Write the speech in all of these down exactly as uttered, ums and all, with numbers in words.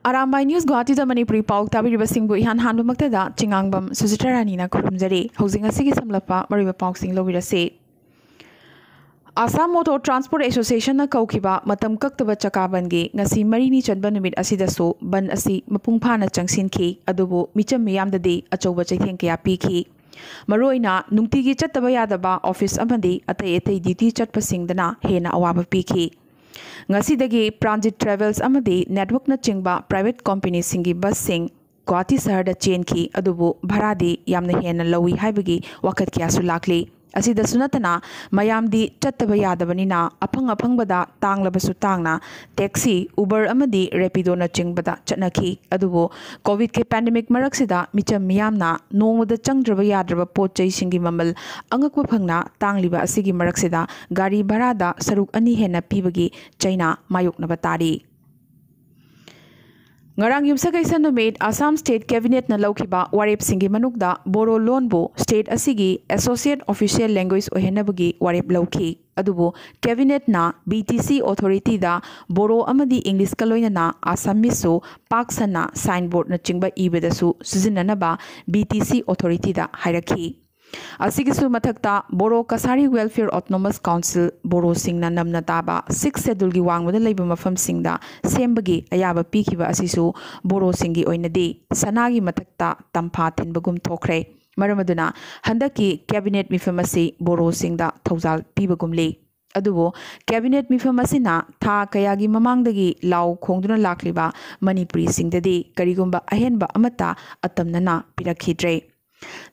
Arambai news ꯒꯨꯋꯥꯍꯥꯇꯤꯗ Manipuri ꯄꯥꯎ ꯇꯥꯕꯤꯔꯤꯕꯁꯤꯡꯕꯨ ꯏꯍꯥꯟ ꯍꯥꯟꯕꯃꯛꯇꯗ ꯆꯤꯉꯥꯡꯕꯝ ꯁꯨꯖꯤꯇꯥ ꯔꯥꯅꯤꯅ ꯈꯨꯔꯨꯝꯖꯔꯤ꯫ ꯍꯧꯖꯤꯛ ꯉꯁꯤꯒꯤ ꯁꯝꯂꯞꯄ ꯃꯔꯨꯑꯣꯏꯕ ꯄꯥꯎꯁꯤꯡ ꯂꯧꯕꯤꯔꯁꯤ꯫ ꯑꯁꯥꯝ ꯃꯣꯇꯣꯔ ꯇ꯭ꯔꯥꯟꯁꯄꯣꯔꯠ ꯑꯦꯁꯣꯁꯤꯌꯦꯁꯟꯅ ꯀꯧꯈꯤꯕ ꯃꯇꯝ ꯀꯛꯇꯕ ꯆꯀꯥ ꯕꯟꯒꯤ ꯉꯁꯤ ꯃꯔꯤꯅꯤ ꯆꯟꯕ ꯅꯨꯃꯤꯠ ꯑꯁꯤꯗꯁꯨ ꯕꯟ ꯑꯁꯤ ꯃꯄꯨꯡ ꯐꯥꯅ ꯆꯪꯁꯤꯟꯈꯤ꯫ ꯑꯗꯨꯕꯨ ꯃꯤꯆꯝ ꯃꯤꯌꯥꯝꯗꯗꯤ ꯑꯆꯧꯕ ꯆꯩꯊꯦꯡ ꯀꯌꯥ ꯄꯤꯈꯤ꯫ ꯃꯔꯨꯑꯣꯏꯅ ꯅꯨꯡꯇꯤꯒꯤ ꯆꯠꯇꯕ ꯌꯥꯗꯕ ꯑꯣꯐꯤꯁ ꯑꯃꯗꯤ ꯑꯇꯩ ꯑꯇꯩ ꯗ꯭ꯌꯨꯇꯤ ꯆꯠꯄꯁꯤꯡꯗꯅ ꯍꯦꯟꯅ ꯑꯋꯥꯕ ꯄꯤꯈꯤ꯫ ꯉꯁꯤꯗꯒꯤ ꯄ꯭ꯔꯥꯟꯖꯤꯠ ꯇ꯭ꯔꯦꯚꯦꯜꯁ ꯑꯃꯗꯤ ꯅꯦꯠꯋꯔꯛꯅꯆꯤꯡꯕ ꯄ꯭ꯔꯥꯏꯚꯦꯠ ꯀꯝꯄꯅꯤꯁꯤꯡꯒꯤ ꯕꯁꯁꯤꯡ ꯒꯨꯋꯥꯍꯥꯇꯤ ꯁꯍꯔꯗ ꯆꯦꯟꯈꯤ꯫ ꯑꯗꯨꯕꯨ ꯚꯔꯥꯗꯤ ꯌꯥꯝꯅ ꯍꯦꯟꯅ ꯂꯧꯏ ꯍꯥꯏꯕꯒꯤ ꯋꯥꯀꯠ ꯀꯌꯥꯁꯨ ꯂꯥꯛꯂꯤ꯫ ꯑꯁꯤꯗꯁꯨ ꯅꯠꯇꯅ ꯃꯌꯥꯝꯗꯤ ꯆꯠꯇꯕ ꯌꯥꯗꯕꯅꯤꯅ ꯑꯐꯪ ꯑꯐꯪꯕꯗ ꯇꯥꯡꯂꯕꯁꯨ ꯇꯥꯡꯅ ꯇꯦꯛꯁꯤ, ꯎꯕꯔ ꯑꯃꯗꯤ ꯔꯦꯄꯤꯗꯣꯅꯆꯤꯡꯕꯗ ꯆꯠꯅꯈꯤ꯫ ꯑꯗꯨꯕꯨ ꯀꯣꯚꯤꯗꯀꯤ ꯄꯦꯟꯗꯦꯃꯤꯛ ꯃꯔꯛꯁꯤꯗ ꯃꯤꯆꯝ ꯃꯤꯌꯥꯝꯅ ꯅꯣꯡꯃꯗ ꯆꯪꯗ꯭ꯔꯕ ꯌꯥꯗ꯭ꯔꯕ ꯄꯣꯠ ꯆꯩꯁꯤꯡꯒꯤ ꯃꯃꯜ ꯑꯉꯛꯄ ꯐꯪꯅ ꯇꯥꯡꯂꯤꯕ ꯑꯁꯤꯒꯤ ꯃꯔꯛꯁꯤꯗ ꯒꯥꯔꯤ ꯚꯔꯥꯗ ꯁꯔꯨꯛ ꯑꯅꯤ ꯍꯦꯟꯅ ꯄꯤꯕꯒꯤ ꯆꯩꯅꯥ ꯃꯥꯌꯣꯛꯅꯕ ꯇꯥꯔꯤ꯫ ꯉꯔꯥꯡ ꯌꯨꯝꯁꯀꯩꯁ ꯅꯨꯃꯤꯠ ꯑꯁꯥꯝ ꯁ꯭ꯇꯦꯠ ꯀꯦꯕꯤꯅꯦꯠꯅ ꯂꯧꯈꯤꯕ ꯋꯥꯔꯦꯞꯁꯤꯡꯒꯤ ꯃꯅꯨꯡꯗ ꯕꯣꯔꯣ ꯂꯣꯟꯕꯨ ꯁ꯭ꯇꯦꯠ ꯑꯁꯤꯒꯤ ꯑꯦꯁꯣꯁꯤꯌꯦꯠ ꯑꯣꯐꯤꯁꯤꯌꯦꯜ ꯂꯦꯡꯒ꯭ꯋꯦꯖ ꯑꯣꯏꯍꯟꯅꯕꯒꯤ ꯋꯥꯔꯦꯞ ꯂꯧꯈꯤ꯫ ꯑꯗꯨꯕꯨ ꯀꯦꯕꯤꯅꯦꯠꯅ ꯕꯤ ꯇꯤ ꯁꯤ ꯑꯣꯊꯣꯔꯤꯇꯤꯗ ꯕꯣꯔꯣ ꯑꯃꯗꯤ ꯏꯪꯂꯤꯁꯀ ꯂꯣꯏꯅꯅ ꯑꯁꯥꯃꯤꯁꯁꯨ ꯄꯥꯛ ꯁꯟꯅ ꯁꯥꯏꯟꯕꯣꯔꯗꯅꯆꯤꯡꯕ ꯏꯕꯗꯁꯨ ꯁꯤꯖꯤꯟꯅꯅꯕ ꯕꯤ ꯇꯤ ꯁꯤ ꯑꯣꯊꯣꯔꯤꯇꯤꯗ ꯍꯥꯏꯔꯛꯈꯤ꯫ ꯑꯁꯤꯒꯤꯁꯨ ꯃꯊꯛꯇ ꯕꯣꯔꯣ ꯀꯁꯥꯔꯤ ꯋꯦꯜꯐꯤꯌꯔ ꯑꯣꯇꯣꯅꯣꯃꯁ ꯀꯥꯎꯟꯁꯤꯜ ꯕꯣꯔꯣꯁꯤꯡꯅ ꯅꯝꯅ ꯇꯥꯕ ꯁꯤꯛꯁ ꯁꯦꯗꯨꯜꯒꯤ ꯋꯥꯡꯃꯗ ꯂꯩꯕ ꯃꯐꯝꯁꯤꯡꯗ ꯁꯦꯝꯕꯒꯤ ꯑꯌꯥꯕ ꯄꯤꯈꯤꯕ ꯑꯁꯤꯁꯨ ꯕꯣꯔꯣꯁꯤꯡꯒꯤ ꯑꯣꯏꯅꯗꯤ ꯁꯅꯥꯒꯤ ꯃꯊꯛꯇ ꯇꯝꯐꯥ ꯊꯤꯟꯕꯒꯨꯝ ꯊꯣꯛꯈ꯭ꯔꯦ꯫ ꯃꯔꯝ ꯑꯗꯨꯅ ꯍꯟꯗꯛꯀꯤ ꯀꯦꯕꯤꯅꯦꯠ ꯃꯤꯐꯝ ꯑꯁꯤ ꯕꯣꯔꯣꯁꯤꯡꯗ ꯊꯧꯖꯥꯜ ꯄꯤꯕꯒꯨꯝꯂꯤ꯫ ꯑꯗꯨꯕꯨ ꯀꯦꯕꯤꯅꯦꯠ ꯃꯤꯐꯝ ꯑꯁꯤꯅ ꯊꯥ ꯀꯌꯥꯒꯤ ꯃꯃꯥꯡꯗꯒꯤ ꯂꯥꯎ ꯈꯣꯡꯗꯨꯅ ꯂꯥꯛꯂꯤꯕ ꯃꯅꯤꯄꯨꯔꯤꯁꯤꯡꯗꯗꯤ ꯀꯔꯤꯒꯨꯝꯕ ꯑꯍꯦꯟꯕ ꯑꯃꯠꯇ ꯑꯇꯝꯅꯅ ꯄꯤꯔꯛꯈꯤꯗ꯭ꯔꯦ꯫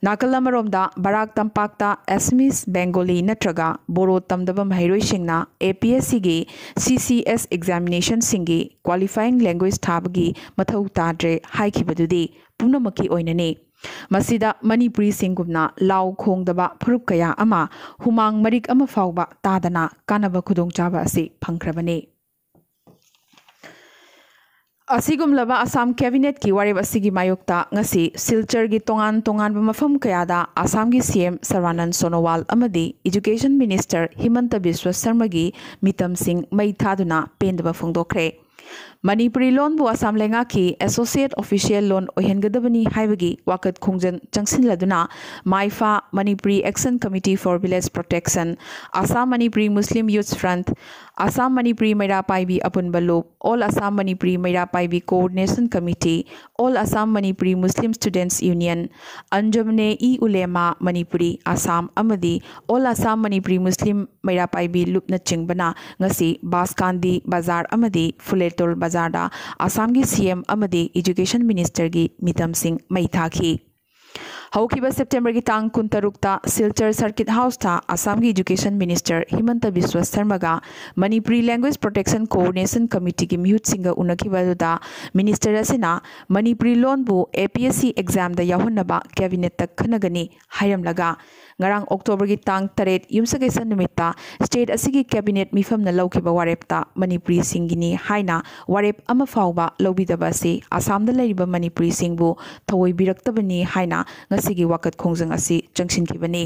ꯅꯥꯀꯜ ꯑꯃꯔꯣꯝꯗ ꯕꯔꯥꯛ ꯇꯝꯄꯥꯛꯇ ꯑꯦꯁꯃꯤꯁ ꯕꯦꯡꯒꯣꯂꯤ ꯅꯠꯇ꯭ꯔꯒ ꯕꯣꯔꯣ ꯇꯝꯗꯕ ꯃꯍꯩꯔꯣꯏꯁꯤꯡꯅ ꯑꯦ ꯄꯤ ꯑꯦꯁ ꯁꯤꯒꯤ ꯁꯤ ꯁꯤ ꯑꯦꯁ ꯑꯦꯛꯖꯥꯃꯤꯅꯦꯁꯟꯁꯤꯡꯒꯤ ꯀ꯭ꯋꯥꯂꯤꯐꯥꯏꯌꯤꯡ ꯂꯦꯡꯒ꯭ꯋꯦꯖ ꯊꯥꯕꯒꯤ ꯃꯊꯧ ꯇꯥꯗ꯭ꯔꯦ ꯍꯥꯏꯈꯤꯕꯗꯨꯗꯤ ꯄꯨꯝꯅꯃꯛꯀꯤ ꯑꯣꯏꯅꯅꯤ꯫ ꯃꯁꯤꯗ ꯃꯅꯤꯄꯨꯔꯤꯁꯤꯡꯒꯨꯝꯅ ꯂꯥꯎ ꯈꯣꯡꯗꯕ ꯐꯨꯔꯨꯞ ꯀꯌꯥ ꯑꯃ ꯍꯨꯃꯥꯡ ꯃꯔꯤꯛ ꯑꯃ ꯐꯥꯎꯕ ꯇꯥꯗꯅ ꯀꯥꯟꯅꯕ ꯈꯨꯗꯣꯡꯆꯥꯕ ꯑꯁꯤ ꯐꯪꯈ꯭ꯔꯕꯅꯤ꯫ ꯑꯁꯤꯒꯨꯝꯂꯕ ꯑꯁꯥꯝ ꯀꯦꯕꯤꯅꯦꯠꯀꯤ ꯋꯥꯔꯦꯞ ꯑꯁꯤꯒꯤ ꯃꯥꯌꯣꯛꯇ ꯉꯁꯤ ꯁꯤꯜꯆꯔꯒꯤ ꯇꯣꯉꯥꯟ ꯇꯣꯉꯥꯟꯕ ꯃꯐꯝ ꯀꯌꯥꯗ ꯑꯁꯥꯝꯒꯤ ꯁꯤ ꯑꯦꯝ ꯁꯔꯕꯥꯅꯟꯗ ꯁꯣꯅꯣꯋꯥꯜ ꯑꯃꯗꯤ ꯏꯖꯨꯀꯦꯁꯟ ꯃꯤꯅꯤꯁꯇꯔ ꯍꯤꯃꯟꯇ ꯕꯤꯁ꯭ꯋ ꯁꯔꯃꯒꯤ ꯃꯤꯇꯝꯁꯤꯡ ꯃꯩ ꯊꯥꯗꯨꯅ ꯄꯦꯟꯗꯕ ꯐꯣꯡꯗꯣꯛꯈ꯭ꯔꯦ꯫ ꯃꯅꯤꯄꯨꯔꯤ ꯂꯣꯟꯕꯨ ꯑꯁꯥꯝ ꯂꯩꯉꯥꯛꯀꯤ ꯑꯦꯁꯣꯁꯤꯌꯦꯠ ꯑꯣꯐꯤꯁꯤꯌꯦꯜ ꯂꯣꯟ ꯑꯣꯏꯍꯟꯒꯗꯕꯅꯤ ꯍꯥꯏꯕꯒꯤ ꯋꯥꯀꯠ ꯈꯣꯡꯖꯪ ꯆꯪꯁꯤꯜꯂꯗꯨꯅ ꯃꯥꯏꯐꯥ, Manipuri action committee for village protection, Assam Manipuri Muslim youths front, Assam Manipuri Meira Paibi ꯑꯄꯨꯟꯕ ꯂꯨꯞ, all Assam Manipuri Meira Paibi coordination committee, all Assam Manipuri Muslim students union, ꯑꯟꯖꯨꯃꯅꯦ ꯏ ꯎꯂꯦꯃꯥ ꯃꯅꯤꯄꯨꯔꯤ ꯑꯁꯥꯝ ꯑꯃꯗꯤ ꯑꯣꯜ ꯑꯁꯥꯝ ꯃꯅꯤꯄꯨꯔꯤ ꯃꯨꯁꯂꯤꯝ ꯃꯩꯔꯥ ꯄꯥꯏꯕꯤ ꯂꯨꯞꯅꯆꯤꯡꯕꯅ ꯉꯁꯤ ꯕꯥꯁꯀꯥꯟꯗꯤ ꯕꯖꯥꯔ ꯑꯃꯗꯤ ꯐꯨꯂꯦꯇꯨꯜ ꯕꯖꯥꯔꯗ ꯑꯁꯥꯝꯒꯤ ꯁꯤꯑꯦꯝ ꯑꯃꯗꯤ ꯏꯖꯨꯀꯦꯁꯟ ꯃꯤꯅꯤꯁꯇꯔꯒꯤ ꯃꯤꯇꯝꯁꯤꯡ ꯃꯩ ꯊꯥꯈꯤ꯫ ꯍꯧꯈꯤꯕ ꯁꯦꯞꯇꯦꯝꯕꯔꯒꯤ ꯇꯥꯡ ꯀꯨꯟꯇꯔꯨꯛꯇ ꯁꯤꯜꯆꯔ ꯁꯔꯀꯤꯠ ꯍꯥꯎꯁꯇ ꯑꯁꯥꯝꯒꯤ ꯏꯖꯨꯀꯦꯁꯟ ꯃꯤꯅꯤꯁꯇꯔ ꯍꯤꯃꯟꯇ ꯕꯤꯁ꯭ꯋ ꯁꯔꯃꯒ ꯃꯅꯤꯄꯨꯔꯤ ꯂꯦꯡꯒ꯭ꯋꯦꯖ ꯄ꯭ꯔꯣꯇꯦꯛꯁꯟ ꯀꯣꯑꯣꯔꯗꯤꯅꯦꯁꯟ ꯀꯃꯤꯇꯤꯒꯤ ꯃꯤꯍꯨꯠꯁꯤꯡꯒ ꯎꯅꯈꯤꯕ ꯑꯗꯨꯗ ꯃꯤꯅꯤꯁꯇꯔ ꯑꯁꯤꯅ ꯃꯅꯤꯄꯨꯔꯤ ꯂꯣꯟꯕꯨ ꯑꯦ ꯄꯤ ꯑꯦꯁ ꯁꯤ ꯑꯦꯛꯖꯥꯝꯗ ꯌꯥꯎꯍꯟꯅꯕ ꯀꯦꯕꯤꯅꯦꯠꯇ ꯈꯟꯅꯒꯅꯤ ꯍꯥꯏꯔꯝꯂꯒ, ꯉꯔꯥꯡ ꯑꯣꯛꯇꯣꯕꯔꯒꯤ ꯇꯥꯡ ꯇꯔꯦꯠ ꯌꯨꯝꯁꯀꯩꯁ ꯅꯨꯃꯤꯠꯇ ꯁ꯭ꯇꯦꯠ ꯑꯁꯤꯒꯤ ꯀꯦꯕꯤꯅꯦꯠ ꯃꯤꯐꯝꯅ ꯂꯧꯈꯤꯕ ꯋꯥꯔꯦꯞꯇ ꯃꯅꯤꯄꯨꯔꯤꯁꯤꯡꯒꯤꯅꯤ ꯍꯥꯏꯅ ꯋꯥꯔꯦꯞ ꯑꯃ ꯐꯥꯎꯕ ꯂꯧꯕꯤꯗꯕ ꯑꯁꯤ ꯑꯁꯥꯝꯗ ꯂꯩꯔꯤꯕ ꯃꯅꯤꯄꯨꯔꯤꯁꯤꯡꯕꯨ ꯊꯑꯣꯏꯕꯤꯔꯛꯇꯕꯅꯤ ꯍꯥꯏꯅ ꯉꯁꯤꯒꯤ ꯋꯥꯀꯠ ꯈꯣꯡꯖꯪ ꯑꯁꯤ ꯆꯪꯁꯤꯟꯈꯤꯕꯅꯤ꯫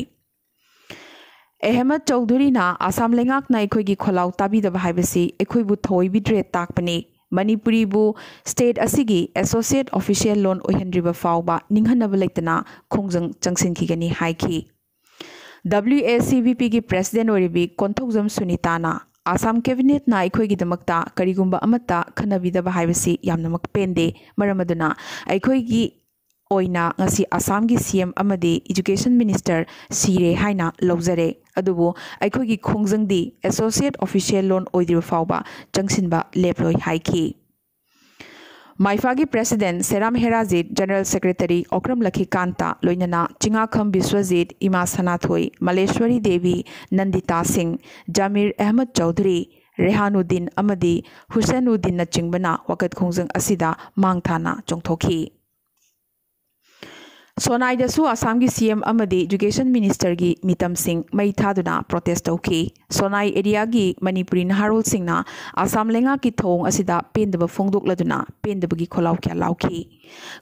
ꯑꯍꯃꯗ ꯆꯧꯙꯨꯔꯤꯅ ꯑꯁꯥꯝ ꯂꯩꯉꯥꯛꯅ ꯑꯩꯈꯣꯏꯒꯤ ꯈꯣꯜꯂꯥꯎ ꯇꯥꯕꯤꯗꯕ ꯍꯥꯏꯕꯁꯤ ꯑꯩꯈꯣꯏꯕꯨ ꯊꯑꯣꯏꯕꯤꯗ꯭ꯔꯦ ꯇꯥꯛꯄꯅꯤ꯫ ꯃꯅꯤꯄꯨꯔꯤꯕꯨ ꯁ꯭ꯇꯦꯠ ꯑꯁꯤꯒꯤ ꯑꯦꯁꯣꯁꯤꯌꯦꯠ ꯑꯣꯐꯤꯁꯤꯌꯦꯜ ꯂꯣꯟ ꯑꯣꯏꯍꯟꯗ꯭ꯔꯤꯕ ꯐꯥꯎꯕ ꯅꯤꯡꯍꯟꯅꯕ ꯂꯩꯇꯅ ꯈꯣꯡꯖꯪ ꯆꯪꯁꯤꯟꯈꯤꯒꯅꯤ ꯍꯥꯏꯈꯤ꯫ ꯗꯕ꯭ꯂꯤꯎ ꯑꯦ ꯁꯤ ꯚꯤ ꯄꯤꯒꯤ ꯄ꯭ꯔꯦꯁꯤꯗꯦꯟꯠ ꯑꯣꯏꯔꯤꯕꯤ ꯀꯣꯟꯊꯧꯖꯝ ꯁꯨꯅꯤꯇꯥꯅ ꯑꯁꯥꯝ ꯀꯦꯕꯤꯅꯦꯠꯅ ꯑꯩꯈꯣꯏꯒꯤꯗꯃꯛꯇ ꯀꯔꯤꯒꯨꯝꯕ ꯑꯃꯠꯇ ꯈꯟꯅꯕꯤꯗꯕ ꯍꯥꯏꯕꯁꯤ ꯌꯥꯝꯅꯃꯛ ꯄꯦꯟꯗꯦ꯫ ꯃꯔꯝ ꯑꯗꯨꯅ ꯑꯩꯈꯣꯏꯒꯤ ꯑꯣꯏꯅ ꯉꯁꯤ ꯑꯁꯥꯝꯒꯤ ꯁꯤꯑꯦꯝ ꯑꯃꯗꯤ ꯏꯖꯨꯀꯦꯁꯟ ꯃꯤꯅꯤꯁꯇꯔ ꯁꯤꯔꯦ ꯍꯥꯏꯅ ꯂꯧꯖꯔꯦ꯫ ꯑꯗꯨꯕꯨ ꯑꯩꯈꯣꯏꯒꯤ ꯈꯣꯡꯖꯪꯗꯤ ꯑꯦꯁꯣꯁꯤꯌꯦꯠ ꯑꯣꯐꯤꯁꯤꯌꯦꯜ ꯂꯣꯟ ꯑꯣꯏꯗ꯭ꯔꯤꯕ ꯐꯥꯎꯕ ꯆꯪꯁꯤꯟꯕ ꯂꯦꯞꯂꯣꯏ ꯍꯥꯏꯈꯤ꯫ ꯃꯥꯏꯐꯥꯒꯤ ꯄ꯭ꯔꯦꯁꯤꯗꯦꯟꯠ ꯁꯦꯔꯥꯝ ꯍꯦꯔꯥꯖꯤꯠ, ꯖꯦꯅꯔꯦꯜ ꯁꯦꯀ꯭ꯔꯦꯇꯔꯤ ꯑꯣꯀ꯭ꯔꯝ ꯂꯈꯤꯀꯥꯟꯇ, ꯂꯣꯏꯅꯅ ꯆꯤꯉꯥꯈꯝ ꯕꯤꯁ꯭ꯋꯖꯤꯠ, ꯏꯃꯥ ꯁꯅꯥꯊꯣꯏ, ꯃꯂꯦꯁ꯭ꯋꯔꯤ ꯗꯦꯕꯤ, ꯅꯟꯗꯤꯇꯥ ꯁꯤꯡ, ꯖꯥꯃꯤꯔ ꯑꯍꯃꯗ ꯆꯧꯙꯨꯔꯤ, ꯔꯦꯍꯥꯅꯨꯗꯤꯟ ꯑꯃꯗꯤ ꯍꯨꯁꯦꯟꯎꯗꯤꯟꯅꯆꯤꯡꯕꯅ ꯋꯥꯀꯠ ꯈꯣꯡꯖꯪ ꯑꯁꯤꯗ ꯃꯥꯡ ꯊꯥꯅ ꯆꯣꯡꯊꯣꯛꯈꯤ꯫ ꯁꯣꯅꯥꯏꯗꯁꯨ ꯑꯁꯥꯝꯒꯤ ꯁꯤꯑꯦꯝ ꯑꯃꯗꯤ ꯏꯖꯨꯀꯦꯁꯟ ꯃꯤꯅꯤꯁꯇꯔꯒꯤ ꯃꯤꯇꯝꯁꯤꯡ ꯃꯩ ꯊꯥꯗꯨꯅ ꯄ꯭ꯔꯣꯇꯦꯁ ꯇꯧꯈꯤ꯫ ꯁꯣꯅꯥꯏ ꯑꯦꯔꯤꯌꯥꯒꯤ ꯃꯅꯤꯄꯨꯔꯤ ꯅꯍꯥꯔꯣꯜꯁꯤꯡꯅ ꯑꯁꯥꯝ ꯂꯩꯉꯥꯛꯀꯤ ꯊꯧꯑꯣꯡ ꯑꯁꯤꯗ ꯄꯦꯟꯗꯕ ꯐꯣꯡꯗꯣꯛꯂꯗꯨꯅ ꯄꯦꯟꯗꯕꯒꯤ ꯈꯣꯜꯂꯥꯎ ꯀꯌꯥ ꯂꯥꯎꯈꯤ꯫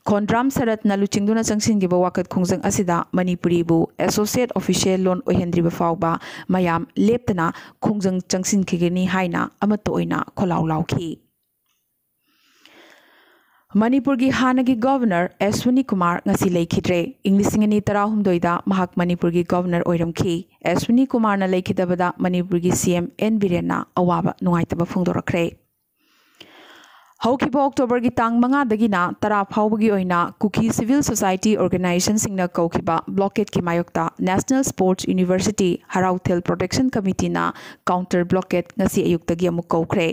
ꯈꯣꯟꯗ꯭ꯔꯥꯝ ꯁꯔꯠꯅ ꯂꯨꯆꯤꯡꯗꯨꯅ ꯆꯪꯁꯤꯟꯈꯤꯕ ꯋꯥꯀꯠ ꯈꯣꯡꯖꯪ ꯑꯁꯤꯗ ꯃꯅꯤꯄꯨꯔꯤꯕꯨ ꯑꯦꯁꯣꯁꯤꯌꯦꯠ ꯑꯣꯐꯤꯁꯤꯌꯦꯜ ꯂꯣꯟ ꯑꯣꯏꯍꯟꯗ꯭ꯔꯤꯕ ꯐꯥꯎꯕ ꯃꯌꯥꯝ ꯂꯦꯞꯇꯅ ꯈꯣꯡꯖꯪ ꯆꯪꯁꯤꯟꯈꯤꯒꯅꯤ ꯍꯥꯏꯅ ꯑꯃꯠꯇ ꯑꯣꯏꯅ ꯈꯣꯜꯂꯥꯎ ꯂꯥꯎꯈꯤ꯫ ꯃꯅꯤꯄꯨꯔꯒꯤ ꯍꯥꯟꯅꯒꯤ ꯒꯣꯚꯔꯅꯔ ꯑꯦꯁ꯭ꯋꯤꯅꯤ ꯀꯨꯃꯥꯔ ꯉꯁꯤ ꯂꯩꯈꯤꯗ꯭ꯔꯦ꯫ ꯏꯪ ꯂꯤꯁꯤꯡ ꯑꯅꯤ ꯇꯔꯥꯍꯨꯝꯗꯣꯏꯗ ꯃꯍꯥꯛ ꯃꯅꯤꯄꯨꯔꯒꯤ ꯒꯣꯚꯔꯅꯔ ꯑꯣꯏꯔꯝꯈꯤ꯫ ꯑꯦꯁ꯭ꯋꯤꯅꯤ ꯀꯨꯃꯥꯔꯅ ꯂꯩꯈꯤꯗꯕꯗ ꯃꯅꯤꯄꯨꯔꯒꯤ ꯁꯤ ꯑꯦꯝ ꯑꯦꯟ ꯕꯤꯔꯦꯟꯅ ꯑꯋꯥꯕ ꯅꯨꯡꯉꯥꯏꯇꯕ ꯐꯣꯡꯗꯣꯔꯛꯈ꯭ꯔꯦ꯫ ꯍꯧꯈꯤꯕ ꯑꯣꯛꯇꯣꯕꯔꯒꯤ ꯇꯥꯡ ꯃꯉꯥꯗꯒꯤꯅ ꯇꯔꯥ ꯐꯥꯎꯕꯒꯤ ꯑꯣꯏꯅ ꯀꯨꯀꯤ ꯁꯤꯚꯤꯜ ꯁꯣꯁꯥꯏꯇꯤ ꯑꯣꯔꯒꯅꯥꯏꯖꯦꯁꯟꯁꯤꯡꯅ ꯀꯧꯈꯤꯕ ꯕ꯭ꯂꯣꯀꯦꯠꯀꯤ ꯃꯥꯌꯣꯛꯇ ꯅꯦꯁꯅꯦꯜ ꯁ꯭ꯄꯣꯔꯠꯁ ꯌꯨꯅꯤꯚꯔꯁꯤꯇꯤ ꯍꯔꯥꯎꯊꯦꯜ ꯄ꯭ꯔꯣꯇꯦꯛꯁꯟ ꯀꯃꯤꯇꯤꯅ ꯀꯥꯎꯟꯇꯔ ꯕ꯭ꯂꯣꯀꯦꯠ ꯉꯁꯤ ꯑꯌꯨꯛꯇꯒꯤ ꯑꯃꯨꯛ ꯀꯧꯈ꯭ꯔꯦ꯫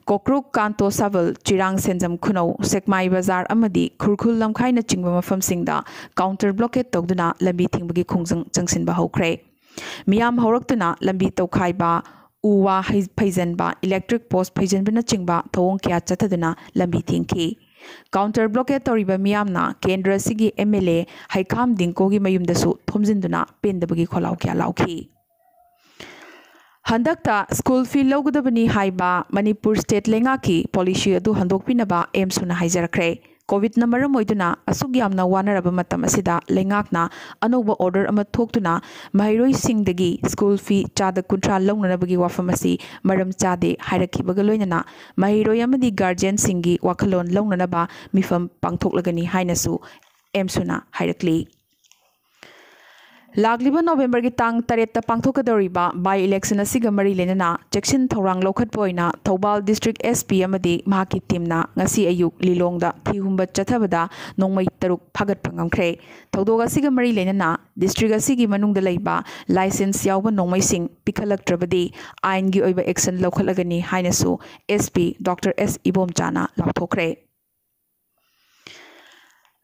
ꯀꯣꯀ꯭ꯔꯨꯛ, ꯀꯥꯟꯇꯣ ꯁꯥꯕꯜ, ꯆꯤꯔꯥꯡ ꯁꯦꯟꯖꯝ ꯈꯨꯅꯧ, ꯁꯦꯛꯃꯥꯏ ꯕꯖꯥꯔ ꯑꯃꯗꯤ ꯈꯨꯔꯈꯨꯜ ꯂꯝꯈꯥꯏꯅꯆꯤꯡꯕ ꯃꯐꯝꯁꯤꯡꯗ ꯀꯥꯎꯟꯇꯔ ꯕ꯭ꯂꯣꯀꯦꯠ ꯇꯧꯗꯨꯅ ꯂꯝꯕꯤ ꯊꯤꯡꯕꯒꯤ ꯈꯣꯡꯖꯪ ꯆꯪꯁꯤꯟꯕ ꯍꯧꯈ꯭ꯔꯦ꯫ ꯃꯤꯌꯥꯝ ꯍꯧꯔꯛꯇꯨꯅ ꯂꯝꯕꯤ ꯇꯧꯈꯥꯏꯕ, ꯎ ꯋꯥ ꯍꯩ-, ꯐꯩꯖꯟꯕ, ꯏꯂꯦꯛꯇ꯭ꯔꯤꯛ ꯄꯣꯁ ꯐꯩꯖꯟꯕꯅꯆꯤꯡꯕ ꯊꯧꯑꯣꯡ ꯀꯌꯥ ꯆꯠꯊꯗꯨꯅ ꯂꯝꯕꯤ ꯊꯤꯡꯈꯤ꯫ ꯀꯥꯎꯟꯇꯔ ꯕ꯭ꯂꯣꯀꯦꯠ ꯇꯧꯔꯤꯕ ꯃꯤꯌꯥꯝꯅ ꯀꯦꯟꯗ꯭ꯔ ꯑꯁꯤꯒꯤ ꯑꯦꯝ ꯑꯦꯜ ꯑꯦ ꯍꯩꯈꯥꯝ ꯗꯤꯡꯀꯣꯒꯤ ꯃꯌꯨꯝꯗꯁꯨ ꯊꯣꯝꯖꯤꯟꯗꯨꯅ ꯄꯦꯟꯗꯕꯒꯤ ꯈꯣꯜꯂꯥꯎ ꯀꯌꯥ ꯂꯥꯎꯈꯤ꯫ ꯍꯟꯗꯛꯇ ꯁ꯭ꯀꯨꯜ ꯐꯤ ꯂꯧꯒꯗꯕꯅꯤ ꯍꯥꯏꯕ ꯃꯅꯤꯄꯨꯔ ꯁ꯭ꯇꯦꯠ ꯂꯩꯉꯥꯛꯀꯤ ꯄꯣꯂꯤꯁꯤ ꯑꯗꯨ ꯍꯟꯗꯣꯛꯄꯤꯅꯕ ꯑꯦꯝꯁꯨꯅ ꯍꯥꯏꯖꯔꯛꯈ꯭ꯔꯦ꯫ ꯀꯣꯚꯤꯗꯅ ꯃꯔꯝ ꯑꯣꯏꯗꯨꯅ ꯑꯁꯨꯛ ꯌꯥꯝꯅ ꯋꯥꯅꯔꯕ ꯃꯇꯝ ꯑꯁꯤꯗ ꯂꯩꯉꯥꯛꯅ ꯑꯅꯧꯕ ꯑꯣꯔꯗꯔ ꯑꯃ ꯊꯣꯛꯇꯨꯅ ꯃꯍꯩꯔꯣꯏꯁꯤꯡꯗꯒꯤ ꯁ꯭ꯀꯨꯜ ꯐꯤ ꯆꯥꯗ ꯀꯨꯟꯊ꯭ꯔꯥ ꯂꯧꯅꯅꯕꯒꯤ ꯋꯥꯐꯝ ꯑꯁꯤ ꯃꯔꯝ ꯆꯥꯗꯦ ꯍꯥꯏꯔꯛꯈꯤꯕꯒ ꯂꯣꯏꯅꯅ ꯃꯍꯩꯔꯣꯏ ꯑꯃꯗꯤ ꯒꯥꯔꯖꯤꯌꯟꯁꯤꯡꯒꯤ ꯋꯥꯈꯜꯂꯣꯟ ꯂꯧꯅꯅꯕ ꯃꯤꯐꯝ ꯄꯥꯡꯊꯣꯛꯂꯒꯅꯤ ꯍꯥꯏꯅꯁꯨ ꯑꯦꯝꯁꯨꯅ ꯍꯥꯏꯔꯛꯂꯤ꯫ ꯂꯥꯛꯂꯤꯕ ꯅꯣꯕꯦꯝꯕꯔꯒꯤ ꯇꯥꯡ ꯇꯔꯦꯠꯇ ꯄꯥꯡꯊꯣꯛꯀꯗꯧꯔꯤꯕ by election ꯑꯁꯤꯒ ꯃꯔꯤ ꯂꯩꯅꯅ ꯆꯦꯛꯁꯤꯟ ꯊꯧꯔꯥꯡ ꯂꯧꯈꯠꯄ ꯑꯣꯏꯅ ꯊꯧꯕꯥꯜ ꯗꯤꯁꯇ꯭ꯔꯤꯛ ꯑꯦꯁ ꯄꯤ ꯑꯃꯗꯤ ꯃꯍꯥꯛꯀꯤ ꯇꯤꯝꯅ ꯉꯁꯤ ꯑꯌꯨꯛ ꯂꯤꯂꯣꯡꯗ ꯊꯤꯍꯨꯝꯕ ꯆꯠꯊꯕꯗ ꯅꯣꯡꯃꯩ ꯇꯔꯨꯛ ꯐꯥꯒꯠꯄ ꯉꯝꯈ꯭ꯔꯦ꯫ ꯊꯧꯗꯣꯛ ꯑꯁꯤꯒ ꯃꯔꯤ ꯂꯩꯅꯅ ꯗꯤꯁꯇ꯭ꯔꯤꯛ ꯑꯁꯤꯒꯤ ꯃꯅꯨꯡꯗ ꯂꯩꯕ ꯂꯥꯏꯁꯦꯟꯁ ꯌꯥꯎꯕ ꯅꯣꯡꯃꯩꯁꯤꯡ ꯄꯤꯈꯠꯂꯛꯇ꯭ꯔꯕꯗꯤ ꯑꯥꯏꯟꯒꯤ ꯑꯣꯏꯕ ꯑꯦꯛꯁꯟ ꯂꯧꯈꯠꯂꯒꯅꯤ ꯍꯥꯏꯅꯁꯨ ꯑꯦꯁ ꯄꯤ ꯗꯣꯛꯇꯔ ꯑꯦꯁ ꯏꯕꯣꯝꯆꯥꯅ ꯂꯥꯎꯊꯣꯛꯈ꯭ꯔꯦ꯫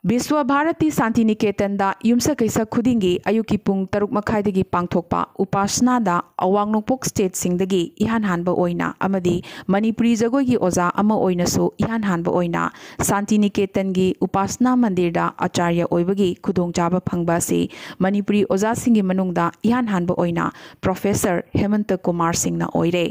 ꯕꯤꯁ꯭ꯋ ꯚꯥꯔꯇꯤ ꯁꯥꯟꯇꯤꯅꯤꯀꯦꯇꯟꯗ ꯌꯨꯝꯁꯀꯩꯁ ꯈꯨꯗꯤꯡꯒꯤ ꯑꯌꯨꯛꯀꯤ ꯄꯨꯡ ꯇꯔꯨꯛ ꯃꯈꯥꯏꯗꯒꯤ ꯄꯥꯡꯊꯣꯛꯄ ꯎꯄꯥꯁꯅꯥꯗ ꯑꯋꯥꯡ ꯅꯣꯡꯄꯣꯛ ꯁ꯭ꯇꯦꯠꯁꯤꯡꯗꯒꯤ ꯏꯍꯥꯟ ꯍꯥꯟꯕ ꯑꯣꯏꯅ ꯑꯃꯗꯤ ꯃꯅꯤꯄꯨꯔꯤ ꯖꯒꯣꯏꯒꯤ ꯑꯣꯖꯥ ꯑꯃ ꯑꯣꯏꯅꯁꯨ ꯏꯍꯥꯟ ꯍꯥꯟꯕ ꯑꯣꯏꯅ ꯁꯥꯟꯇꯤꯅꯤꯀꯦꯇꯟꯒꯤ ꯎꯄꯥꯁꯅꯥ ꯃꯟꯗꯤꯔꯗ ꯑꯆꯥꯔꯌ ꯑꯣꯏꯕꯒꯤ ꯈꯨꯗꯣꯡꯆꯥꯕ ꯐꯪꯕ ꯑꯁꯤ ꯃꯅꯤꯄꯨꯔꯤ ꯑꯣꯖꯥꯁꯤꯡꯒꯤ ꯃꯅꯨꯡꯗ ꯏꯍꯥꯟ ꯍꯥꯟꯕ ꯑꯣꯏꯅ ꯄ꯭ꯔꯣꯐꯦꯁꯔ ꯍꯦꯃꯟꯇ ꯀꯨꯃꯥꯔ ꯁꯤꯡꯅ ꯑꯣꯏꯔꯦ꯫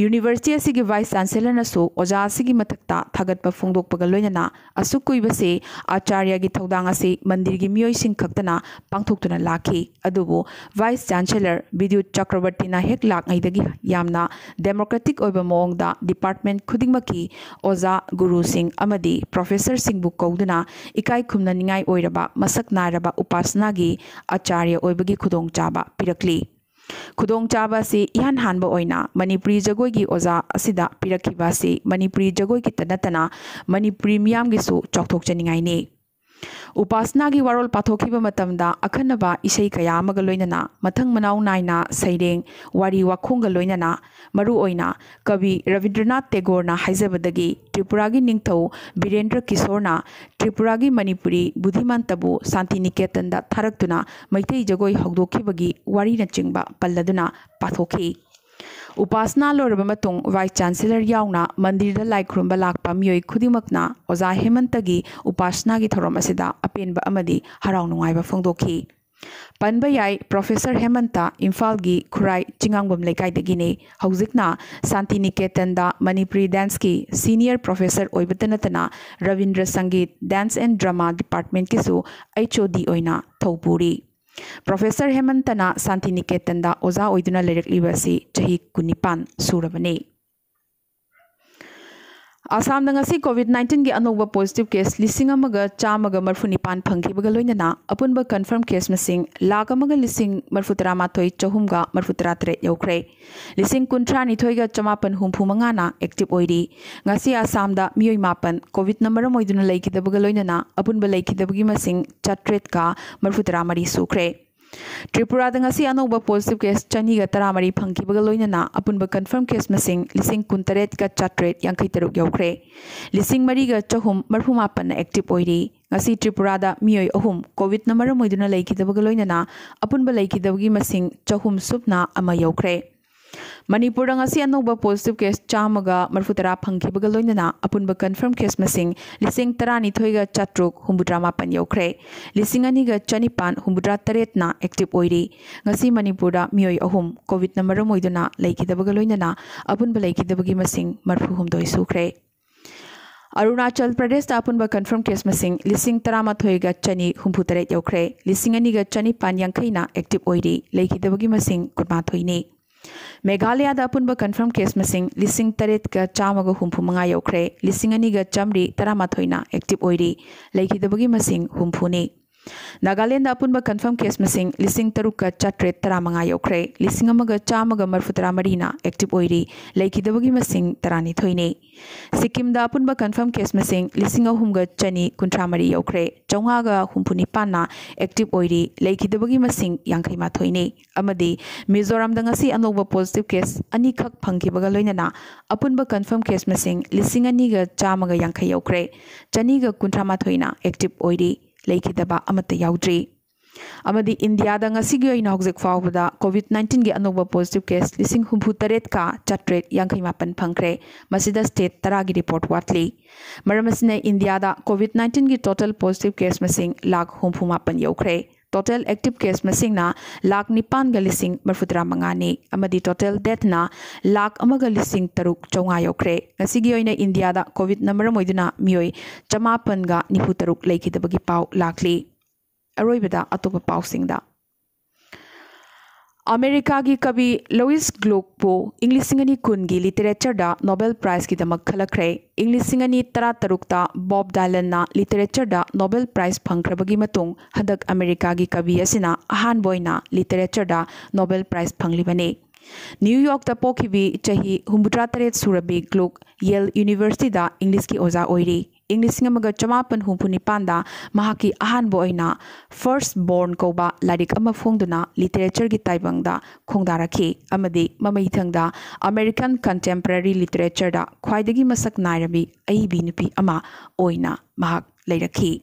ꯌꯨꯅꯤꯚꯔꯁꯤꯇꯤ ꯑꯁꯤꯒꯤ ꯚꯥꯏꯁ ꯆꯥꯟꯁꯦꯂꯔꯅꯁꯨ ꯑꯣꯖꯥ ꯑꯁꯤꯒꯤ ꯃꯊꯛꯇ ꯊꯥꯒꯠꯄ ꯐꯣꯡꯗꯣꯛꯄꯒ ꯂꯣꯏꯅꯅ ꯑꯁꯨꯛ ꯀꯨꯏꯕꯁꯤ ꯑꯥꯆꯥꯔꯌꯒꯤ ꯊꯧꯗꯥꯡ ꯑꯁꯤ ꯃꯟꯗꯤꯔꯒꯤ ꯃꯤꯑꯣꯏꯁꯤꯡ ꯈꯛꯇꯅ ꯄꯥꯡꯊꯣꯛꯇꯨꯅ ꯂꯥꯛꯈꯤ꯫ ꯑꯗꯨꯕꯨ ꯚꯥꯏꯁ ꯆꯥꯟꯁꯦꯂꯔ ꯕꯤꯗ꯭ꯌꯨꯠ ꯆꯀ꯭ꯔꯕꯔꯇꯤꯅ ꯍꯦꯛ ꯂꯥꯛꯉꯩꯗꯒꯤ ꯌꯥꯝꯅ ꯗꯦꯃꯣꯀ꯭ꯔꯦꯇꯤꯛ ꯑꯣꯏꯕ ꯃꯑꯣꯡꯗ ꯗꯤꯄꯥꯔꯠꯃꯦꯟꯠ ꯈꯨꯗꯤꯡꯃꯛꯀꯤ ꯑꯣꯖꯥ, ꯒꯨꯔꯨꯁꯤꯡ ꯑꯃꯗꯤ ꯄ꯭ꯔꯣꯐꯦꯁꯔꯁꯤꯡꯕꯨ ꯀꯧꯗꯨꯅ ꯏꯀꯥꯏ ꯈꯨꯝꯅꯅꯤꯡꯉꯥꯏ ꯑꯣꯏꯔꯕ ꯃꯁꯛ ꯅꯥꯏꯔꯕ ꯎꯄꯥꯁꯅꯥꯒꯤ ꯑꯥꯆꯥꯔꯌ ꯑꯣꯏꯕꯒꯤ ꯈꯨꯗꯣꯡꯆꯥꯕ ꯄꯤꯔꯛꯂꯤ꯫ ꯈꯨꯗꯣꯡꯆꯥꯕ ꯑꯁꯤ ꯏꯍꯥꯟ ꯍꯥꯟꯕ ꯑꯣꯏꯅ ꯃꯅꯤꯄꯨꯔꯤ ꯖꯒꯣꯏꯒꯤ ꯑꯣꯖꯥ ꯑꯁꯤꯗ ꯄꯤꯔꯛꯈꯤꯕ ꯑꯁꯤ ꯃꯅꯤꯄꯨꯔꯤ ꯖꯒꯣꯏꯒꯤꯇ ꯅꯠꯇꯅ ꯃꯅꯤꯄꯨꯔꯤ ꯃꯤꯌꯥꯝꯒꯤꯁꯨ ꯆꯥꯎꯊꯣꯛꯆꯅꯤꯡꯉꯥꯏꯅꯤ꯫ ꯎꯄꯥꯁꯅꯥꯒꯤ ꯋꯥꯔꯣꯜ ꯄꯥꯊꯣꯛꯈꯤꯕ ꯃꯇꯝꯗ ꯑꯈꯟꯅꯕ ꯏꯁꯩ ꯀꯌꯥ ꯑꯃꯒ ꯂꯣꯏꯅꯅ ꯃꯊꯪ ꯃꯅꯥꯎ ꯅꯥꯏꯅ ꯁꯩꯔꯦꯡ, ꯋꯥꯔꯤ ꯋꯥꯈꯣꯡꯒ ꯂꯣꯏꯅꯅ ꯃꯔꯨꯑꯣꯏꯅ ꯀꯕꯤ ꯔꯕꯤꯟꯗ꯭ꯔꯅꯥꯊ ꯇꯦꯒꯣꯔꯅ ꯍꯥꯏꯖꯕꯗꯒꯤ ꯇ꯭ꯔꯤꯄꯨꯔꯥꯒꯤ ꯅꯤꯡꯊꯧ ꯕꯤꯔꯦꯟꯗ꯭ꯔ ꯀꯤꯁꯣꯔꯅ ꯇ꯭ꯔꯤꯄꯨꯔꯥꯒꯤ ꯃꯅꯤꯄꯨꯔꯤ ꯕꯨꯙꯤꯃꯟꯇꯕꯨ ꯁꯥꯟꯇꯤꯅꯤꯀꯦꯇꯟꯗ ꯊꯥꯔꯛꯇꯨꯅ ꯃꯩꯇꯩ ꯖꯒꯣꯏ ꯍꯧꯗꯣꯛꯈꯤꯕꯒꯤ ꯋꯥꯔꯤꯅꯆꯤꯡꯕ ꯄꯜꯂꯗꯨꯅ ꯄꯥꯊꯣꯛꯈꯤ꯫ ꯎꯄꯥꯁꯅꯥ ꯂꯣꯏꯔꯕ ꯃꯇꯨꯡ ꯚꯥꯏꯁ ꯆꯥꯟꯁꯦꯂꯔ ꯌꯥꯎꯅ ꯃꯟꯗꯤꯔꯗ ꯂꯥꯏ ꯈꯨꯔꯨꯝꯕ ꯂꯥꯛꯄ ꯃꯤꯑꯣꯏ ꯈꯨꯗꯤꯡꯃꯛꯅ ꯑꯣꯖꯥ ꯍꯦꯃꯟꯇꯒꯤ ꯎꯄꯥꯁꯅꯥꯒꯤ ꯊꯧꯔꯝ ꯑꯁꯤꯗ ꯑꯄꯦꯟꯕ ꯑꯃꯗꯤ ꯍꯔꯥꯎ ꯅꯨꯡꯉꯥꯏꯕ ꯐꯣꯡꯗꯣꯛꯈꯤ꯫ ꯄꯟꯕ ꯌꯥꯏ, ꯄ꯭ꯔꯣꯐꯦꯁꯔ ꯍꯦꯃꯟꯇ ꯏꯝꯐꯥꯜꯒꯤ ꯈꯨꯔꯥꯏ ꯆꯤꯉꯥꯡꯕꯝ ꯂꯩꯀꯥꯏꯗꯒꯤꯅꯤ꯫ ꯍꯧꯖꯤꯛꯅ ꯁꯥꯟꯇꯤꯅꯤꯀꯦꯇꯟꯗ ꯃꯅꯤꯄꯨꯔꯤ ꯗꯥꯟꯁꯀꯤ ꯁꯤꯅꯤꯌꯔ ꯄ꯭ꯔꯣꯐꯦꯁꯔ ꯑꯣꯏꯕꯇ ꯅꯠꯇꯅ Rabindra Sangeet, dance and drama ꯗꯤꯄꯥꯔꯠꯃꯦꯟꯠꯀꯤꯁꯨ ꯑꯩꯆ ꯑꯣ ꯗꯤ ꯑꯣꯏꯅ ꯊꯧꯄꯨꯔꯤ꯫ ꯄ꯭ꯔꯣꯐꯦꯁꯔ ꯍꯦꯃꯟꯇꯅ ꯁꯥꯟꯇꯤꯅꯤꯀꯦꯇꯟꯗ ꯑꯣꯖꯥ ꯑꯣꯏꯗꯨꯅ ꯂꯩꯔꯛꯂꯤꯕ ꯑꯁꯤ ꯆꯍꯤ ꯀꯨꯟꯅꯤꯄꯥꯟ ꯁꯨꯔꯕꯅꯤ꯫ ꯑꯁꯥꯝꯗ ꯉꯁꯤ ꯀꯣꯚꯤꯗ ꯅꯥꯏꯟꯇꯤꯟꯒꯤ ꯑꯅꯧꯕ ꯄꯣꯖꯤꯇꯤꯚ ꯀꯦꯁ ꯂꯤꯁꯤꯡ ꯑꯃꯒ ꯆꯥꯝꯃꯒ ꯃꯔꯤꯐꯨ ꯅꯤꯄꯥꯟ ꯐꯪꯈꯤꯕꯒ ꯂꯣꯏꯅꯅ ꯑꯄꯨꯟꯕ ꯀꯟꯐꯥꯔꯝ ꯀꯦꯁ ꯃꯁꯤꯡ ꯂꯥꯈ ꯑꯃꯒ ꯂꯤꯁꯤꯡ ꯃꯔꯤꯐꯨ ꯇꯔꯥꯃꯥꯊꯣꯏ ꯆꯍꯨꯝꯒ ꯃꯔꯤꯐꯨ ꯇꯔꯥ ꯇꯔꯦꯠ ꯌꯧꯈ꯭ꯔꯦ꯫ ꯂꯤꯁꯤꯡ ꯀꯨꯟꯊ꯭ꯔꯥ ꯅꯤꯊꯣꯏꯒ ꯆꯃꯥꯄꯟ ꯍꯨꯝꯐꯨ ꯃꯉꯥꯅ ꯑꯦꯛꯇꯤꯚ ꯑꯣꯏꯔꯤ꯫ ꯉꯁꯤ ꯑꯁꯥꯝꯗ ꯃꯤꯑꯣꯏ ꯃꯥꯄꯟ ꯀꯣꯚꯤꯗꯅ ꯃꯔꯝ ꯑꯣꯏꯗꯨꯅ ꯂꯩꯈꯤꯗꯕꯒ ꯂꯣꯏꯅꯅ ꯑꯄꯨꯟꯕ ꯂꯩꯈꯤꯗꯕꯒꯤ ꯃꯁꯤꯡ ꯆꯥꯇ꯭ꯔꯦꯠꯀ ꯃꯔꯤꯐꯨ ꯇꯔꯥ ꯃꯔꯤ ꯁꯨꯈ꯭ꯔꯦ꯫ ꯇ꯭ꯔꯤꯄꯨꯔꯥꯗ ꯉꯁꯤ ꯑꯅꯧꯕ ꯄꯣꯖꯤꯇꯤꯚ ꯀꯦꯁ ꯆꯅꯤꯒ ꯇꯔꯥꯃꯔꯤ ꯐꯪꯈꯤꯕꯒ ꯂꯣꯏꯅꯅ ꯑꯄꯨꯟꯕ ꯀꯟꯐꯥꯔꯝ ꯀꯦꯁ ꯃꯁꯤꯡ ꯂꯤꯁꯤꯡ ꯀꯨꯟꯇꯔꯦꯠꯀ ꯆꯥꯇ꯭ꯔꯦꯠ ꯌꯥꯡꯈꯩ ꯇꯔꯨꯛ ꯌꯧꯈ꯭ꯔꯦ꯫ ꯂꯤꯁꯤꯡ ꯃꯔꯤꯒ ꯆꯍꯨꯝ ꯃꯔꯤꯐꯨ ꯃꯥꯄꯟꯅ ꯑꯦꯛꯇꯤꯚ ꯑꯣꯏꯔꯤ꯫ ꯉꯁꯤ ꯇ꯭ꯔꯤꯄꯨꯔꯥꯗ ꯃꯤꯑꯣꯏ ꯑꯍꯨꯝ ꯀꯣꯚꯤꯗꯅ ꯃꯔꯝ ꯑꯣꯏꯗꯨꯅ ꯂꯩꯈꯤꯗꯕꯒ ꯂꯣꯏꯅꯅ ꯑꯄꯨꯟꯕ ꯂꯩꯈꯤꯗꯕꯒꯤ ꯃꯁꯤꯡ ꯆꯍꯨꯝ ꯁꯨꯞꯅ ꯑꯃ ꯌꯧꯈ꯭ꯔꯦ꯫ ꯃꯅꯤꯄꯨꯔꯗ ꯉꯁꯤ ꯑꯅꯧꯕ positive case ꯆꯥꯝꯃꯒ ꯃꯔꯤꯐꯨꯇꯔꯥ ꯐꯪꯈꯤꯕꯒ ꯂꯣꯏꯅꯅ ꯑꯄꯨꯟꯕ confirm case ꯃꯁꯤꯡ ꯂꯤꯁꯤꯡ ꯇꯔꯥꯅꯤꯊꯣꯏꯒ ꯆꯥꯇ꯭ꯔꯨꯛ ꯍꯨꯝꯐꯨꯇꯔꯥ ꯃꯥꯄꯟ ꯌꯧꯈ꯭ꯔꯦ꯫ ꯂꯤꯁꯤꯡ ꯑꯅꯤꯒ ꯆꯅꯤꯄꯥꯟ ꯍꯨꯝꯐꯨꯇꯔꯥ ꯇꯔꯦꯠꯅ active ꯑꯣꯏꯔꯤ꯫ ꯉꯁꯤ ꯃꯅꯤꯄꯨꯔꯗ ꯃꯤꯑꯣꯏ ꯑꯍꯨꯝ COVIDꯅ ꯃꯔꯝ ꯑꯣꯏꯗꯨꯅ ꯂꯩꯈꯤꯗꯕꯒ ꯂꯣꯏꯅꯅ ꯑꯄꯨꯟꯕ ꯂꯩꯈꯤꯗꯕꯒꯤ ꯃꯁꯤꯡ ꯃꯔꯤꯐꯨꯍꯨꯝꯗꯣꯏ ꯁꯨꯈ꯭ꯔꯦ꯫ ꯑꯔꯨꯅꯥꯆꯜ ꯄ꯭ꯔꯗꯦꯁꯇ ꯑꯄꯨꯟꯕ confirm case ꯃꯁꯤꯡ ꯂꯤꯁꯤꯡ ꯇꯔꯥꯃꯥꯊꯣꯏꯒ ꯆꯅꯤ ꯍꯨꯝꯐꯨꯇꯔꯦꯠ ꯌꯧꯈ꯭ꯔꯦ꯫ ꯂꯤꯁꯤꯡ ꯑꯅꯤꯒ ꯆꯅꯤꯄꯥꯟ ꯌꯥꯡꯈꯩꯅ active ꯑꯣꯏꯔꯤ꯫ ꯂꯩꯈꯤꯗꯕꯒꯤ ꯃꯁꯤꯡ ꯀꯨꯟꯃꯥꯊꯣꯏꯅꯤ꯫ ꯃꯦꯘꯥꯂꯌꯥꯗ ꯑꯄꯨꯟꯕ confirm case ꯃꯁꯤꯡ ꯂꯤꯁꯤꯡ ꯇꯔꯦꯠꯀ ꯆꯥꯝꯃꯒ ꯍꯨꯝꯐꯨ ꯃꯉꯥ ꯌꯧꯈ꯭ꯔꯦ꯫ ꯂꯤꯁꯤꯡ ꯑꯅꯤꯒ ꯆꯥꯝꯃꯔꯤ ꯇꯔꯥꯃꯥꯊꯣꯏꯅ active ꯑꯣꯏꯔꯤ꯫ ꯂꯩꯈꯤꯗꯕꯒꯤ ꯃꯁꯤꯡ ꯍꯨꯝꯐꯨꯅꯤ꯫ ꯅꯥꯒꯥꯂꯦꯟꯗ ꯑꯄꯨꯟꯕ confirm case ꯃꯁꯤꯡ ꯂꯤꯁꯤꯡ ꯇꯔꯨꯛꯀ ꯆꯥꯇ꯭ꯔꯦꯠ ꯇꯔꯥꯃꯉꯥ ꯌꯧꯈ꯭ꯔꯦ꯫ ꯂꯤꯁꯤꯡ ꯑꯃꯒ ꯆꯥꯝꯃꯒ ꯃꯔꯤꯐꯨꯇꯔꯥ ꯃꯔꯤꯅ active ꯑꯣꯏꯔꯤ꯫ ꯂꯩꯈꯤꯗꯕꯒꯤ ꯃꯁꯤꯡ ꯇꯔꯥꯅꯤꯊꯣꯏꯅꯤ꯫ ꯁꯤꯛꯀꯤꯝꯗ ꯑꯄꯨꯟꯕ confirm case ꯃꯁꯤꯡ ꯂꯤꯁꯤꯡ ꯑꯍꯨꯝꯒ ꯆꯅꯤ ꯀꯨꯟꯊ꯭ꯔꯥ ꯃꯔꯤ ꯌꯧꯈ꯭ꯔꯦ꯫ ꯆꯥꯝꯃꯉꯥꯒ ꯍꯨꯝꯐꯨ ꯅꯤꯄꯥꯟꯅ active ꯑꯣꯏꯔꯤ꯫ ꯂꯩꯈꯤꯗꯕꯒꯤ ꯃꯁꯤꯡ ꯌꯥꯡꯈꯩ ꯃꯥꯊꯣꯏꯅꯤ꯫ ꯑꯃꯗꯤ ꯃꯤꯖꯣꯔꯥꯝꯗ ꯉꯁꯤ ꯑꯅꯧꯕ positive case ꯑꯅꯤꯈꯛ ꯐꯪꯈꯤꯕꯒ ꯂꯣꯏꯅꯅ ꯑꯄꯨꯟꯕ confirm case ꯃꯁꯤꯡ ꯂꯤꯁꯤꯡ ꯑꯅꯤꯒ ꯆꯥꯝꯃꯒ ꯌꯥꯡꯈꯩ ꯌꯧꯈ꯭ꯔꯦ꯫ ꯆꯅꯤꯒ ꯀꯨꯟꯊ꯭ꯔꯥ ꯃꯥꯊꯣꯏꯅ active ꯑꯣꯏꯔꯤ꯫ ꯂꯩꯈꯤꯗꯕ ꯑꯃꯠꯇ ꯌꯥꯎꯗ꯭ꯔꯤ꯫ ꯑꯃꯗꯤ ꯏꯟꯗꯤꯌꯥꯗ ꯉꯁꯤꯒꯤ ꯑꯣꯏꯅ ꯍꯧꯖꯤꯛ ꯐꯥꯎꯕꯗ COVID nineteenꯒꯤ ꯑꯅꯧꯕ positive case ꯂꯤꯁꯤꯡ ꯍꯨꯝꯐꯨ ꯇꯔꯦꯠꯀ ꯆꯥꯇ꯭ꯔꯦꯠ ꯌꯥꯡꯈꯩ ꯃꯥꯄꯟ ꯐꯪꯈ꯭ꯔꯦ꯫ ꯃꯁꯤꯗ state ꯇꯔꯥꯒꯤ report ꯋꯥꯠꯂꯤ꯫ ꯃꯔꯝ ꯑꯁꯤꯅ ꯏꯟꯗꯤꯌꯥꯗ COVID nineteenꯒꯤ total positive case ꯃꯁꯤꯡ ꯂꯥꯈ ꯍꯨꯝꯐꯨ ꯃꯥꯄꯟ ꯌꯧꯈ꯭ꯔꯦ꯫ Total active case ꯃꯁꯤꯡꯅ ꯂꯥꯈ ꯅꯤꯄꯥꯟꯒ ꯂꯤꯁꯤꯡ ꯃꯔꯤꯐꯨꯇꯔꯥ ꯃꯉꯥꯅꯤ ꯑꯃꯗꯤ total deathꯅ ꯂꯥꯈ ꯑꯃꯒ ꯂꯤꯁꯤꯡ ꯇꯔꯨꯛ ꯆꯥꯝꯃꯉꯥ ꯌꯧꯈ꯭ꯔꯦ꯫ ꯉꯁꯤꯒꯤ ꯑꯣꯏꯅ ꯏꯟꯗꯤꯌꯥꯗ COVIDꯅ ꯃꯔꯝ ꯑꯣꯏꯗꯨꯅ ꯃꯤꯑꯣꯏ ꯆꯃꯥꯄꯟꯒ ꯅꯤꯐꯨ ꯇꯔꯨꯛ ꯂꯩꯈꯤꯗꯕꯒꯤ ꯄꯥꯎ ꯂꯥꯛꯂꯤ꯫ ꯑꯔꯣꯏꯕꯗ ꯑꯇꯣꯞꯄ ꯄꯥꯎꯁꯤꯡꯗ꯫ ꯑꯃꯦꯔꯤꯀꯥꯒꯤ ꯀꯕꯤ ꯂꯣꯏꯁ ꯒ꯭ꯂꯨꯛꯄꯨ ꯏꯪ ꯂꯤꯁꯤꯡ ꯑꯅꯤ ꯀꯨꯟꯒꯤ ꯂꯤꯇꯔꯦꯆꯔꯗ ꯅꯣꯕꯦꯜ ꯄ꯭ꯔꯥꯏꯖꯀꯤꯗꯃꯛ ꯈꯜꯂꯛꯈ꯭ꯔꯦ꯫ ꯏꯪ ꯂꯤꯁꯤꯡ ꯑꯅꯤ ꯇꯔꯥꯇꯔꯨꯛꯇ ꯕꯣꯕ ꯗꯥꯏꯂꯟꯅ ꯂꯤꯇꯔꯦꯆꯔꯗ ꯅꯣꯕꯦꯜ ꯄ꯭ꯔꯥꯏꯖ ꯐꯪꯈ꯭ꯔꯕꯒꯤ ꯃꯇꯨꯡ ꯍꯟꯗꯛ ꯑꯃꯦꯔꯤꯀꯥꯒꯤ ꯀꯕꯤ ꯑꯁꯤꯅ ꯑꯍꯥꯟꯕ ꯑꯣꯏꯅ ꯂꯤꯇꯔꯦꯆꯔꯗ ꯅꯣꯕꯦꯜ ꯄ꯭ꯔꯥꯏꯖ ꯐꯪꯂꯤꯕꯅꯤ꯫ ꯅ꯭ꯌꯨ ꯌꯣꯔꯛꯇ ꯄꯣꯛꯈꯤꯕꯤ ꯆꯍꯤ ꯍꯨꯝꯐꯨꯇꯔꯥ ꯇꯔꯦꯠ ꯁꯨꯔꯕꯤ ꯒ꯭ꯂꯨꯛ ꯌꯦꯜ ꯌꯨꯅꯤꯚꯔꯁꯤꯇꯤꯗ ꯏꯪꯂꯤꯁꯀꯤ ꯑꯣꯖꯥ ꯑꯣꯏꯔꯤ꯫ ꯏꯪ ꯂꯤꯁꯤꯡ ꯑꯃꯒ ꯆꯃꯥꯄꯟ ꯍꯨꯝꯐꯨ ꯅꯤꯄꯥꯟꯗ ꯃꯍꯥꯛꯀꯤ ꯑꯍꯥꯟꯕ ꯑꯣꯏꯅ First Born ꯀꯧꯕ ꯂꯥꯏꯔꯤꯛ ꯑꯃ ꯐꯣꯡꯗꯨꯅ ꯂꯤꯇꯔꯦꯆꯔꯒꯤ ꯇꯥꯏꯕꯪꯗ ꯈꯣꯡꯗꯥꯔꯛꯈꯤ ꯑꯃꯗꯤ ꯃꯃꯩꯊꯪꯗ American contemporary literature ꯗ ꯈ꯭ꯋꯥꯏꯗꯒꯤ ꯃꯁꯛ ꯅꯥꯏꯔꯕꯤ ꯑꯏꯕꯤ ꯅꯨꯄꯤ ꯑꯃ ꯑꯣꯏꯅ ꯃꯍꯥꯛ ꯂꯩꯔꯛꯈꯤ꯫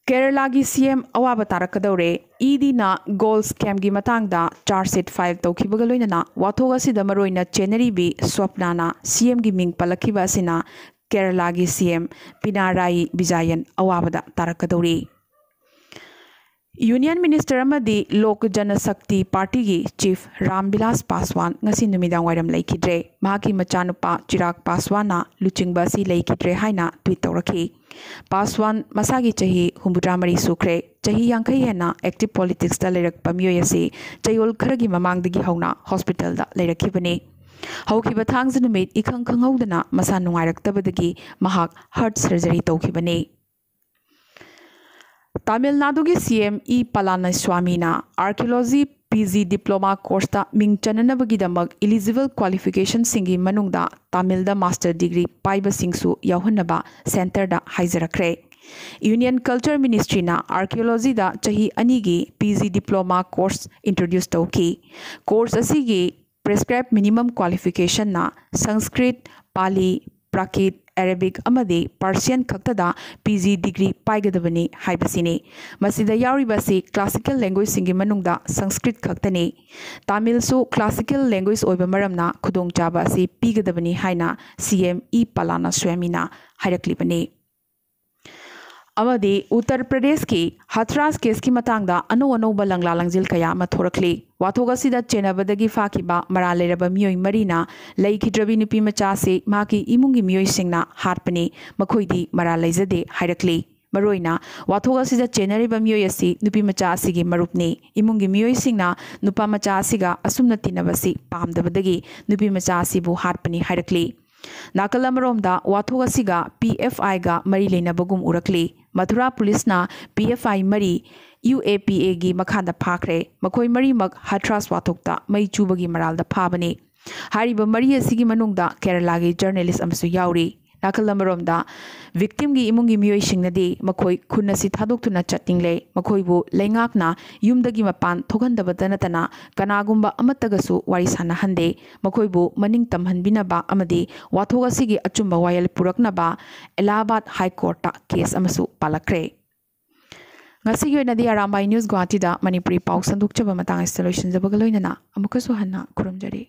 ꯀꯦꯔꯂꯥꯒꯤ ꯁꯤ ꯑꯦꯝ ꯑꯋꯥꯕ ꯇꯥꯔꯛꯀꯗꯧꯔꯦ꯫ ꯏ ꯗꯤꯅ ꯒꯣꯜ ꯁ꯭ꯀꯦꯝꯒꯤ ꯃꯇꯥꯡꯗ ꯆꯥꯔꯖ ꯁꯤꯠ ꯐꯥꯏꯜ ꯇꯧꯈꯤꯕꯒ ꯂꯣꯏꯅꯅ ꯋꯥꯊꯣꯛ ꯑꯁꯤꯗ ꯃꯔꯨꯑꯣꯏꯅ ꯆꯦꯟꯅꯔꯤꯕꯤ ꯁ꯭ꯋꯞꯅꯥꯅ ꯁꯤ ꯑꯦꯝꯒꯤ ꯃꯤꯡ ꯄꯜꯂꯛꯈꯤꯕ ꯑꯁꯤꯅ ꯀꯦꯔꯂꯥꯒꯤ ꯁꯤ ꯑꯦꯝ ꯄꯤꯅꯥꯔꯥꯌꯤ ꯕꯤꯖꯌꯟ ꯑꯋꯥꯕꯗ ꯇꯥꯔꯛꯀꯗꯧꯔꯤ꯫ ꯌꯨꯅꯤꯌꯟ ꯃꯤꯅꯤꯁꯇꯔ ꯑꯃꯗꯤ ꯂꯣꯛ ꯖꯅꯁꯛꯇꯤ ꯄꯥꯔꯇꯤꯒꯤ ꯆꯤꯐ ꯔꯥꯝ ꯕꯤꯂꯥꯁ ꯄꯥꯁꯋꯥꯟ ꯉꯁꯤ ꯅꯨꯃꯤꯗꯥꯡ ꯋꯥꯏꯔꯝ ꯂꯩꯈꯤꯗ꯭ꯔꯦ꯫ ꯃꯍꯥꯛꯀꯤ ꯃꯆꯥꯅꯨꯄꯥ ꯆꯤꯔꯥꯒ ꯄꯥꯁꯋꯥꯟꯅ ꯂꯨꯆꯤꯡꯕ ꯑꯁꯤ ꯂꯩꯈꯤꯗ꯭ꯔꯦ ꯍꯥꯏꯅ ꯇ꯭ꯋꯤꯠ ꯇꯧꯔꯛꯈꯤ꯫ ꯄꯥꯁꯋꯥꯟ ꯃꯁꯥꯒꯤ ꯆꯍꯤ ꯍꯨꯝꯐꯨꯇꯔꯥ ꯃꯔꯤ ꯁꯨꯈ꯭ꯔꯦ꯫ ꯆꯍꯤ ꯌꯥꯡꯈꯩ ꯍꯦꯟꯅ ꯑꯦꯛꯇꯤꯚ ꯄꯣꯂꯤꯇꯤꯛꯁꯇ ꯂꯩꯔꯛꯄ ꯃꯤꯑꯣꯏ ꯑꯁꯤ ꯆꯌꯣꯜ ꯈꯔꯒꯤ ꯃꯃꯥꯡꯗꯒꯤ ꯍꯧꯅ ꯍꯣꯁꯄꯤꯇꯥꯜꯗ ꯂꯩꯔꯛꯈꯤꯕꯅꯤ꯫ ꯍꯧꯈꯤꯕ ꯊꯥꯡꯖ ꯅꯨꯃꯤꯠ ꯏꯈꯪ ꯈꯪꯍꯧꯗꯅ ꯃꯁꯥ ꯅꯨꯡꯉꯥꯏꯔꯛꯇꯕꯗꯒꯤ ꯃꯍꯥꯛ ꯍꯥꯔꯠ ꯁꯔꯖꯔꯤ ꯇꯧꯈꯤꯕꯅꯤ꯫ ꯇꯥꯃꯤꯜ ꯅꯥꯗꯨꯒꯤ ꯁꯤ ꯑꯦꯝ ꯏ ꯄꯂꯥꯅꯤꯁ꯭ꯋꯥꯃꯤꯅ ꯑꯥꯔꯀꯤꯑꯣꯂꯣꯖꯤ ꯄꯤ ꯖꯤ ꯗꯤꯄ꯭ꯂꯣꯃꯥ ꯀꯣꯔꯁꯇ ꯃꯤꯡ ꯆꯟꯅꯅꯕꯒꯤꯗꯃꯛ ꯏꯂꯤꯖꯤꯕꯜ ꯀ꯭ꯋꯥꯂꯤꯐꯤꯀꯦꯁꯟꯁꯤꯡꯒꯤ ꯃꯅꯨꯡꯗ ꯇꯥꯃꯤꯜꯗ ꯃꯥꯁꯇꯔ ꯗꯤꯒ꯭ꯔꯤ ꯄꯥꯏꯕꯁꯤꯡꯁꯨ ꯌꯥꯎꯍꯟꯅꯕ ꯁꯦꯟꯇꯔꯗ ꯍꯥꯏꯖꯔꯛꯈ꯭ꯔꯦ꯫ ꯌꯨꯅꯤꯌꯟ ꯀꯜꯆꯔ ꯃꯤꯅꯤꯁꯇ꯭ꯔꯤꯅ ꯑꯥꯔꯀꯤꯑꯣꯂꯣꯖꯤꯗ ꯆꯍꯤ ꯑꯅꯤꯒꯤ ꯄꯤ ꯖꯤ ꯗꯤꯄ꯭ꯂꯣꯃꯥ ꯀꯣꯔꯁ ꯏꯟꯇ꯭ꯔꯣꯗ꯭ꯌꯨꯁ ꯇꯧꯈꯤ꯫ ꯀꯣꯔꯁ ꯑꯁꯤꯒꯤ ꯄ꯭ꯔꯤꯁꯀ꯭ꯔꯥꯏꯕ ꯃꯤꯅꯤꯃꯝ ꯀ꯭ꯋꯥꯂꯤꯐꯤꯀꯦꯁꯟꯅ ꯁꯪꯁꯀ꯭ꯔꯤꯠ, ꯄꯥꯂꯤ, ꯄ꯭ꯔꯥꯀ꯭ꯔꯤꯠ, ꯑꯦꯔꯥꯕꯤꯛ ꯑꯃꯗꯤ ꯄꯥꯔꯁꯤꯌꯟ ꯈꯛꯇꯗ ꯄꯤ ꯖꯤ ꯗꯤꯒ꯭ꯔꯤ ꯄꯥꯏꯒꯗꯕꯅꯤ ꯍꯥꯏꯕꯁꯤꯅꯤ꯫ ꯃꯁꯤꯗ ꯌꯥꯎꯔꯤꯕ ꯑꯁꯤ ꯀ꯭ꯂꯥꯁꯤꯀꯦꯜ ꯂꯦꯡꯒ꯭ꯋꯦꯖꯁꯤꯡꯒꯤ ꯃꯅꯨꯡꯗ ꯁꯪꯁꯀ꯭ꯔꯤꯠ ꯈꯛꯇꯅꯤ꯫ ꯇꯥꯃꯤꯜꯁꯨ ꯀ꯭ꯂꯥꯁꯤꯀꯦꯜ ꯂꯦꯡꯒ꯭ꯋꯦꯖ ꯑꯣꯏꯕ ꯃꯔꯝꯅ ꯈꯨꯗꯣꯡꯆꯥꯕ ꯑꯁꯤ ꯄꯤꯒꯗꯕꯅꯤ ꯍꯥꯏꯅ ꯁꯤ ꯑꯦꯝ ꯏ ꯄꯂꯥꯅꯤꯁ꯭ꯋꯥꯃꯤꯅ ꯍꯥꯏꯔꯛꯂꯤꯕꯅꯤ꯫ ꯑꯃꯗꯤ ꯎꯠꯇꯔ ꯄ꯭ꯔꯗꯦꯁꯀꯤ ꯍꯊ꯭ꯔꯥꯁ ꯀꯦꯁꯀꯤ ꯃꯇꯥꯡꯗ ꯑꯅꯧ ꯑꯅꯧꯕ ꯂꯪꯂꯥ ꯂꯪꯖꯤꯜ ꯀꯌꯥ ꯑꯃ ꯊꯣꯔꯛꯂꯤ꯫ ꯋꯥꯊꯣꯛ ꯑꯁꯤꯗ ꯆꯦꯟꯅꯕꯗꯒꯤ ꯐꯥꯈꯤꯕ ꯃꯔꯥꯜ ꯂꯩꯔꯕ ꯃꯤꯑꯣꯏ ꯃꯔꯤꯅ ꯂꯩꯈꯤꯗ꯭ꯔꯕꯤ ꯅꯨꯄꯤ ꯃꯆꯥ ꯑꯁꯤ ꯃꯍꯥꯛꯀꯤ ꯏꯃꯨꯡꯒꯤ ꯃꯤꯑꯣꯏꯁꯤꯡꯅ ꯍꯥꯠꯄꯅꯤ, ꯃꯈꯣꯏꯗꯤ ꯃꯔꯥꯜ ꯂꯩꯖꯗꯦ ꯍꯥꯏꯔꯛꯂꯤ꯫ ꯃꯔꯨꯑꯣꯏꯅ ꯋꯥꯊꯣꯛ ꯑꯁꯤꯗ ꯆꯦꯟꯅꯔꯤꯕ ꯃꯤꯑꯣꯏ ꯑꯁꯤ ꯅꯨꯄꯤ ꯃꯆꯥ ꯑꯁꯤꯒꯤ ꯃꯔꯨꯞꯅꯤ꯫ ꯏꯃꯨꯡꯒꯤ ꯃꯤꯑꯣꯏꯁꯤꯡꯅ ꯅꯨꯄꯥ ꯃꯆꯥ ꯑꯁꯤꯒ ꯑꯁꯨꯝꯅ ꯇꯤꯟꯅꯕꯁꯤ ꯄꯥꯝꯗꯕꯗꯒꯤ ꯅꯨꯄꯤ ꯃꯆꯥ ꯑꯁꯤꯕꯨ ꯍꯥꯠꯄꯅꯤ ꯍꯥꯏꯔꯛꯂꯤ꯫ ꯅꯥꯀꯜ ꯑꯃꯔꯣꯝꯗ ꯋꯥꯊꯣꯛ ꯑꯁꯤꯒ ꯄꯤ ꯑꯦꯐ ꯑꯥꯏꯒ ꯃꯔꯤ ꯂꯩꯅꯕꯒꯨꯝ ꯎꯔꯛꯂꯤ꯫ ꯃꯊꯨꯔꯥ ꯄꯨꯂꯤꯁꯅ ꯄꯤ ꯑꯦꯐ ꯑꯥꯏ ꯃꯔꯤ ꯌꯨ ꯑꯦ ꯄꯤ ꯑꯦꯒꯤ ꯃꯈꯥꯗ ꯐꯥꯈ꯭ꯔꯦ꯫ ꯃꯈꯣꯏ ꯃꯔꯤꯃꯛ ꯍꯊ꯭ꯔꯥꯁ ꯋꯥꯊꯣꯛꯇ ꯃꯩ ꯆꯨꯕꯒꯤ ꯃꯔꯥꯜꯗ ꯐꯥꯕꯅꯤ꯫ ꯍꯥꯏꯔꯤꯕ ꯃꯔꯤ ꯑꯁꯤꯒꯤ ꯃꯅꯨꯡꯗ ꯀꯦꯔꯂꯥꯒꯤ ꯖꯔꯅꯦꯂꯤꯁ ꯑꯃꯁꯨ ꯌꯥꯎꯔꯤ꯫ ꯅꯥꯀꯜ ꯑꯃꯔꯣꯝꯗ ꯚꯤꯛꯇꯤꯝꯒꯤ ꯏꯃꯨꯡꯒꯤ ꯃꯤꯑꯣꯏꯁꯤꯡꯅꯗꯤ ꯃꯈꯣꯏ ꯈꯨꯟ ꯑꯁꯤ ꯊꯥꯗꯣꯛꯇꯨꯅ ꯆꯠꯅꯤꯡꯂꯦ꯫ ꯃꯈꯣꯏꯕꯨ ꯂꯩꯉꯥꯛꯅ ꯌꯨꯝꯗꯒꯤ ꯃꯄꯥꯟ ꯊꯣꯛꯍꯟꯗꯕꯇ ꯅꯠꯇꯅ ꯀꯅꯥꯒꯨꯝꯕ ꯑꯃꯠꯇꯒꯁꯨ ꯋꯥꯔꯤ ꯁꯥꯟꯅꯍꯟꯗꯦ꯫ ꯃꯈꯣꯏꯕꯨ ꯃꯅꯤꯡ ꯇꯝꯍꯟꯕꯤꯅꯕ ꯑꯃꯗꯤ ꯋꯥꯊꯣꯛ ꯑꯁꯤꯒꯤ ꯑꯆꯨꯝꯕ ꯋꯥꯌꯦꯜ ꯄꯨꯔꯛꯅꯕ ꯑꯦꯂꯥꯍꯥꯕꯥꯗ ꯍꯥꯏ ꯀꯣꯔꯠꯇ ꯀꯦꯁ ꯑꯃꯁꯨ ꯄꯥꯜꯂꯛꯈ꯭ꯔꯦ꯫ ꯉꯁꯤꯒꯤ ꯑꯣꯏꯅꯗꯤ ꯑꯔꯥꯝꯕꯥꯏ ꯅ꯭ꯌꯨꯁ ꯒꯨꯋꯥꯍꯥꯇꯤꯗ ꯃꯅꯤꯄꯨꯔꯤ ꯄꯥꯎ ꯁꯟꯗꯣꯛꯆꯕ ꯃꯇꯥꯡ ꯑꯁꯤꯗ ꯂꯣꯏꯁꯤꯟꯖꯕꯒ ꯂꯣꯏꯅꯅ ꯑꯃꯨꯛꯀꯁꯨ ꯍꯟꯅ ꯈꯨꯔꯨꯝꯖꯔꯤ꯫